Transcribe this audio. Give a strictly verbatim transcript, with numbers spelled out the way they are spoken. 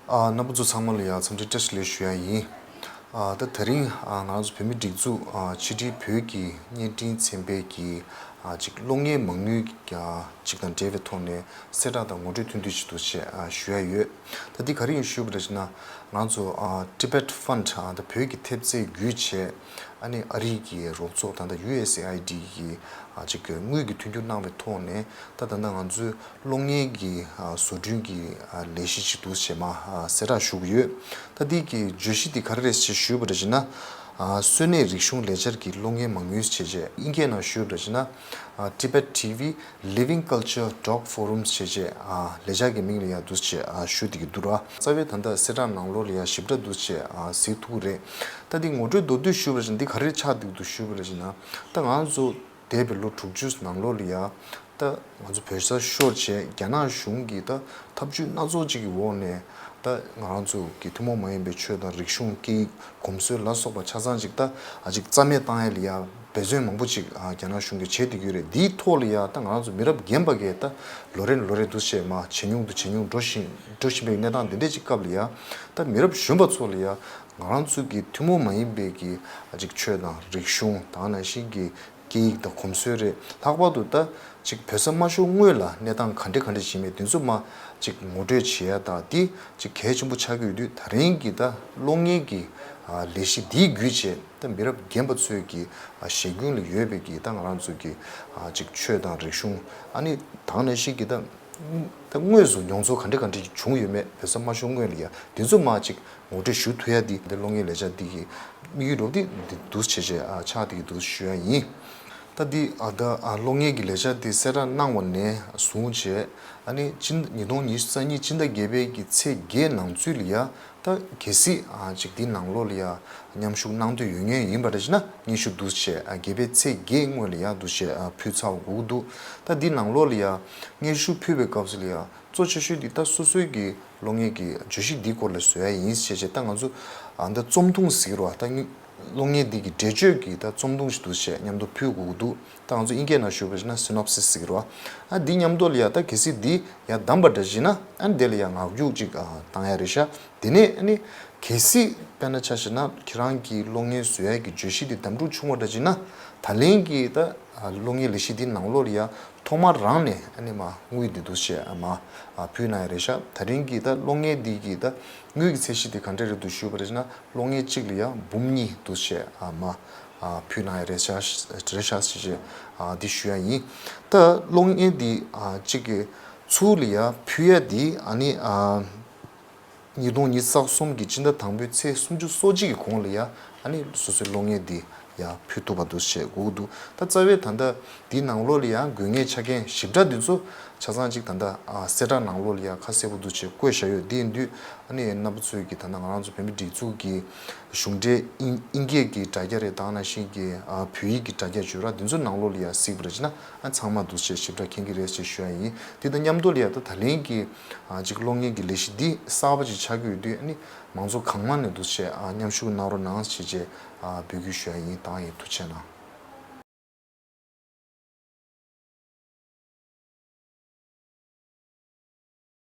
ཨ། རྣམ་པ་ཚོ་ཚང་མ་ལ་ཡང་འཚམས་འདྲི་བཀྲ་ཤིས་བདེ་ལེགས་ཞུ་ཡ་ཡིན། ཨ། ད་དེ་རིང་ཨ་ང་རང་ཚོ་བོད་མིའི་སྒྲིག་འཛུགས་ཨ་ཕྱི་དྲིལ་བོད་ཀྱི་བརྙན་འཕྲིན་ཚན་པའི་གི་ཨ་ཅིག་གློག་བརྙན་མ་དངུལ་ཨ་ཅིག་དང་འབྲེལ་བའི་ཐོག་ནས་གསལ་བསྒྲགས་དང་ངོ་སྤྲོད་ཐུང་ཐུང་ཞིག་འདུག་ཅེས་ཨ་ཞུ་ཡ་ཡོད། ད་འདི་ག་རེ་ཡིན་ཞུས་པ་རེད་ཟེར་ན། ང་ཚོ་ཨ་Tibet Fund ཨ་ད་བོད་ཀྱི་ཐེབས་རྩ་བརྒྱུད་བྱས། ཨ་ནི་ཨ་རིའི་གི་རོགས་ཚོགས་ད་ལྟ་ཡུ་ཨེས་ཨེ་ཨའི་ཌི་གི་ཨ་ཅིག་དངུལ་གྱི་མཐུན་འགྱུར་གནང་བའི་ཐོག་ནས། ད་ད་ལྟ་ང་ཚོའི་གློག་བརྙན་གྱི་ཨ་བཟོ་སྐྲུན་གྱི་ཨ་ལས་གཞི་ཞིག་འདུག་ཅེས་མ་ཨ་གསལ་བསྒྲགས་ཞུ་གི་ཡོད། ད་འདི་གི་བརྗོད་གཞི་འདི་ག་རེ་རེད་ཅེས་ཞུས་པ་རེད་ཟེར་ན། ཨ་གསོན་གནས་རིག་གཞུང་ལས་འཆར་གྱི་གློག་བརྙན་མ་དངུལ་བྱས་རྗེས་ཨིན་སྐད་ནང་ཞུས་པ་རེད་ཟེར་ན། ཨ་Tibet T V Living Culture Doc Forums ཞེས་བྱས་ཨ་ལས་འཆར་གྱི་མིང་ལ་ཡང་འདུག་ཅེས་ཨ་ཞུ་བསྡད་ཀྱི་འདུག་ར། རྩ་བའི་ད་ལྟ་གསལ་བསྒྲགས་ནང་ལོགས་ལ་ཡང་ཞིབ་ཕྲ་འདུག་ཅེས་ཨ་གཟིགས་ཐུབ་ཀྱི་རེད། ད་འདི་ངོ་སྤྲོད་མདོར་བསྡུས་ཞུས་པ་རེད་ཟེར་ན། འདི་ག་རེ་ཆགས་བསྡད་ཀྱི་འདུག་ཞུས་པ་རེད་ཟེར་ན། ད་ང་ཚོ་འདས་པའི་ལོ་དྲུག་ཅུ་ནང་ལོགས་ལ་ཡང་ད་ང་ཚོ་བོད་ས་ཤོར་བྱས་རྒྱ་ནག་གཞུང་གི་ད་ཐབས་ཇུས་སྣ་ཚོགས་ཅིག་གི་འོག་ནས། ད་ང་རང་ཚོ་གི་ཐུན་མོང་མ་ཡིན་པའི་ཆོས་དང་རིག་གཞུང་སྐད་ཡིག་གོམས་སྲོལ་ལ་སོགས་པ་ཆ་ཚང་ཅིག་ད་ཨ་ཅིག་རྩ་མེད་བཏང་ཡ་ལ་ཡ་འབད་བརྩོན་མང་པོ་ཅིག་ཨ་རྒྱ་ནག་གཞུང་གིས་བྱེད་བསྡད་ཀྱི་ཡོད་རེད། འདིའི་ཐོག་ལ་ཡ་ད་ང་རང་ཚོ་མི་རབས་རྒན་པ་གས་ད་ལོ་རེ་ལོ་རེ་འདུག་བྱས་མ་ཇེ་ཉུང་དུ་ཇེ་ཉུང་འགྲོ་བཞིན་འགྲོ་བཞིན་པའི་གནས་སྟངས་འདི་འདྲས་ཅིག་སྐབས་ལ་ཡ། ད་མི་རབས་གཞོན་པ་ཚོ་ལ་ཡ་ང་རང་ཚོ་གི་ཐུན་མོང་མ་ཡིན་པའི་གི་ཨ་ཅིག་ཆོས་དང་རིག་གཞུང་དང་ནང་བཞིན་གྱི་སྐད་ཡིག་དང་གོམས་སྲོལ་རེད། ལྷག་པར་དུ་ད་ཅིག་བོད་ས་མ་ཤོར་སྔོན་ལ་གནས་སྟངས་ག་འདྲ་ག་འདྲ་ཞིག་མེད་དེ་ཚོ་མ་ཅིག་ངོ་སྤྲོད་བྱེད་ཡ་དང་དེ་ཅིག་གལ་ཆེན་པོ་ཆགས་ཀྱི་ཡོད་དུས། ད་རིང་གི་ད་གློག་བརྙན་གྱི་ཨ་ལས་གཞི་འདིའི་བརྒྱུད་བྱས་ད་མི་རབས་རྒན་པ་ཚོས་ཀྱི་ཨ་ཞལ་རྒྱུན་ལ་ཡོད་པའི་གི་ད་ང་རང་ཚོ་གི་ཨ་ཅིག་ཆོས་དང་རིག་གཞུང་ཨ་ནི་དང་ནང་བཞིན་གྱི་ད་ད་དངོས་སུ་མྱོང་ཚོར་ག་འདྲ་ག་འདྲ་ཞིག་བྱུང་ཡོད་མེད། བོད་ས་མ་ཤོར་སྔོན་ལ་ཡ་དེ་ཚོ་མ་ཅིག་ངོ་སྤྲོད་ཞུ་ཐུབ་ཡ་འདི་འདི་གློག་བརྙན་ལས་འཆར་འདི་གི་དམིགས་ཡུལ་རོབ་འདི་འདི་འདུག་བྱས་བྱས་ཨ་ཆགས་འདི་གི་འདུག་ཞུ་ཡ་ཡིན། ད་འདི་ཨ་ད་ཨ་གློག་བརྙན་གྱི་ལས་འཆར་འདི་གསལ་བསྒྲགས་གནང་བ་ནས་བཟུང་བྱས་ཨ་ནི་སྤྱི་ཉིས་སྟོང་ཉི་ཤུ་རྩ་གཉིས་སྤྱི་ཟླ་བརྒྱད་པའི་གི་ཚེས་བརྒྱད་ནང་ཚུད་ལ་ཡ་ད་གལ་སྲིད་ཨ་ཅིག་འདི་ནང་ལོགས་ལ་ཡ་མཉམ་ཞུགས་གནང་འདོད་ཡོད་མཁན་ཡིན་པ་རེད་ཅེ་ན། སྙན་ཞུ་འདུག་བྱས་ཨ་བརྒྱད་པའི་ཚེས་བརྒྱད་སྔོན་ལ་ཡ་འདུག་བྱས་ཨ་ཕུལ་ཚར་དགོས་ཀྱི་འདུག་ད་འདི་ནང་ལོགས་ལ་ཡ་སྙན་ཞུ་ཕུལ་བའི་སྐབས་སུ་ལ་ཡ། གཙོ་ཆེ་ཤོས་འདི་ད་སོ་སོའི་གི་གློག་བརྙན་གྱི་བརྗོད་གཞི་འདིའི་སྐོར་ལ་བཟོ་ཡ་ཡིན་ཞེས་བྱས། ད་ང་ཚོ་ཨ་འདི་རྩོམ་ཐུང་ཟེར་གྱི་རེད་བ། ད་གློག་བརྙན་འདི་གི་འགྲེལ་བརྗོད་ཀྱི་ད་རྩོམ་ཐུང་ཞིག་འདུག་བྱས་མཉམ་དུ་ཕུལ་དགོས་ཀྱི་འདུག་ད་ང་ཚོ་ཨིན་སྐད་ནང་ཞུས་པ་ཞིག་ན་སི་ནོབ་སིས་ཟེར་གྱི་རེད་བ། ཨ་འདི་མཉམ་དུ་ལ་ཡ་ད་གལ་སྲིད་འདི་ཡ་བདམས་པ་འདྲ་ཞིག་ན་ཨ་འདི་ལ་ཡ་ངག་རྒྱུགས་ཅིག་ཨ་བཏང་ཡ་རེད་ཤག་དེ་ནས་ཨ་ནི་གལ་སྲིད་དཔེར་ན་ཆ་བཞག་ན་ཁྱེད་རང་གི་གློག་བརྙན་བཟོ་ཡ་གི་བརྗོད་གཞི་དེ་གདམ་འཁྲུག་བྱུང་བ་འདྲ་ཅིག་ན། ད་ལན་གྱི་ད་གློག་བརྙན་ལས་གཞི་འདི་ནང་ལོགས་ལ་ཡ་ཐོག་མ་རང་ནས་ཨ་ནི་མ་དངུལ་འདི་འདུག་བྱས་ཨ་མ་ཨ་ཕུལ་གནང་ཡ་རེད་ཤག་དེ་རིང་གི་ད་གློག་བརྙན་འདི་གི་ད་དངུལ་གྱི་ཚད་གཞི་དེ་ག་འདྲ་རེད་འདུག་ཞུས་པ་རེད་ན། གློག་བརྙན་གཅིག་ལ་ཡ་འབུམ་གཉིས་འདུག་བྱས་ཨ་མ་ཨ་ཕུལ་གནང་ཡ་རེད་ཤག་རེད་ཤག་ཞེས་བྱས་ཨ་འདི་ཞུ་ཡ་ཡིན། ད་གློག་བརྙན་འདི་ཨ་གཅིག་གི་ཚུར་ལ་ཡ་ཕུལ་ཡ་འདི་ཨ་ནི་ཨ། ཉིས་སྟོང་ཉི་ཤུ་རྩ་གསུམ་གྱི་སྤྱི་ཟླ་དང་པོའི་ཚེས་སུམ་ཅུ་སོ་གཅིག་གི་གོང་ལ་ཡ་ཨ་ནི་སོ་སོའི་གློག་བརྙན་འདི་ཡ་ཕུལ་ཐུབ་པ་འདུག་བྱས་དགོས་ཀྱི་འདུག་ད་རྩ་བའི་ད་ལྟ་འདིའི་ནང་ལོགས་ལ་ཡ་དགོས་ངེས་ཆ་རྐྱེན་ཞིབ་ཕྲ་འདི་ཚོ་ཆ་ཚང་ཅིག་ད་ལྟ་ཨ་གསལ་བསྒྲགས་ནང་ལོགས་ལ་ཡ་ཁ་གསལ་པོ་འདུག་བྱས་བཀོད་བཞག་ཡོད། འདི་ཡིན་དུས་ཨ་ནི་རྣམ་པ་ཚོས་ཀྱི་ད་ལྟ་ང་རང་ཚོ་བོད་མི་སྒྲིག་འཛུགས་ཀྱི་གཞུང་འབྲེལ་ཨིན་ཨིན་སྐད་ཀྱི་དྲ་རྒྱ་རེད། དེ་ནང་བཞིན་གྱི་ཨ་བོད་ཡིག་གི་དྲ་རྒྱ་བརྗོད་ར་འདི་ཚོའི་ནང་ལོགས་ལ་ཡ་གཟིགས་པ་རེད་ཅེ་ན། ཨ་ཚང་མ་འདུག་བྱས་ཞིབ་ཕྲ་མཁྱེན་གྱི་རེད་ཅེས་ཞུ་ཡ་ཡིན། དེ་དང་མཉམ་དུ་ལ་ཡ་ད་ད་ལན་གྱི་ཨ་ཅིག་གློག་བརྙན་གྱི་ལས་གཞི་འདི་གསར་པ་ཅིག་ཆགས་ཀྱི་ཡོད་དུས་ཨ་ནི་མང་ཚོགས་གང་མང་ནས་འདུག་བྱས་ཨ་མཉམ་ཞུགས་གནང་རོགས་གནང་ཞེས་བྱས་ཨ་འབོད་སྐུལ་ཞུ་ཡ་ཡིན། ད་ཡིན། ཐུགས་རྗེ་གནང་།